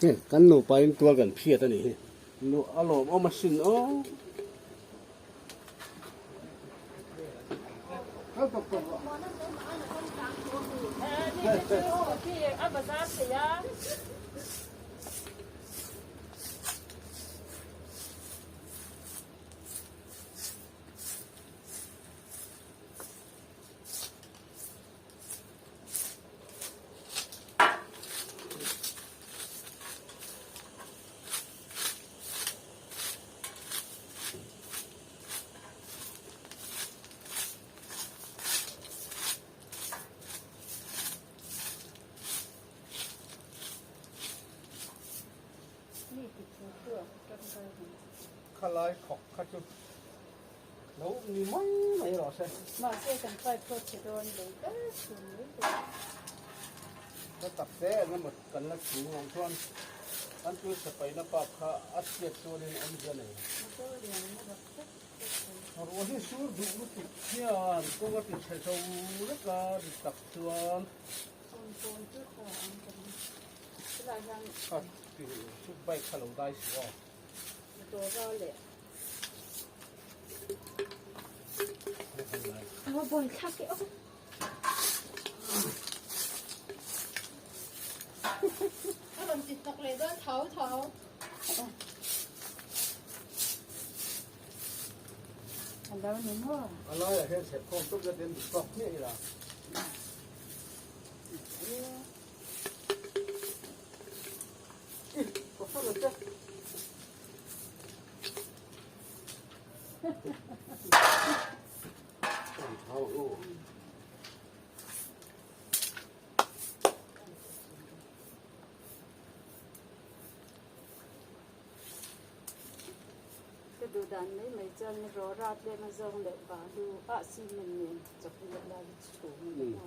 Hei kan nupa in tual kan phiat a nih hi. A lawmawm asin aw. Khalai khawk kha chu lo ni mai mai rawh se. Mahse kan pipe pawh chhe dawn lo ber chhun mai dawn. Ka tak te eng emaw kan la chhung ang chuan an tui chhe paihna pap kha a chhiat chuanin awmzia nei. Motor lian na rak tak tak mai. Ruah hi sur duh lutuk hian kawng a ti chhe zo vek a ri tak chuan. Sawmtawn chu tha ang ka ring. Helai hian. Kha ti chu bike kha lo dai suh aw. Motor ral leh. A va buai thlak e aw. A rawn ti hnawk leh dawn thau thau. A lo ni maw? A laiah hian chhep khawm tawp zet in tawk hmiah ila. Ih, ka phone a che. Ka duh dan mai mai chuan rawra tlem a zawng leh balu ah cement nen chawp leh lai hi chhum a ni a.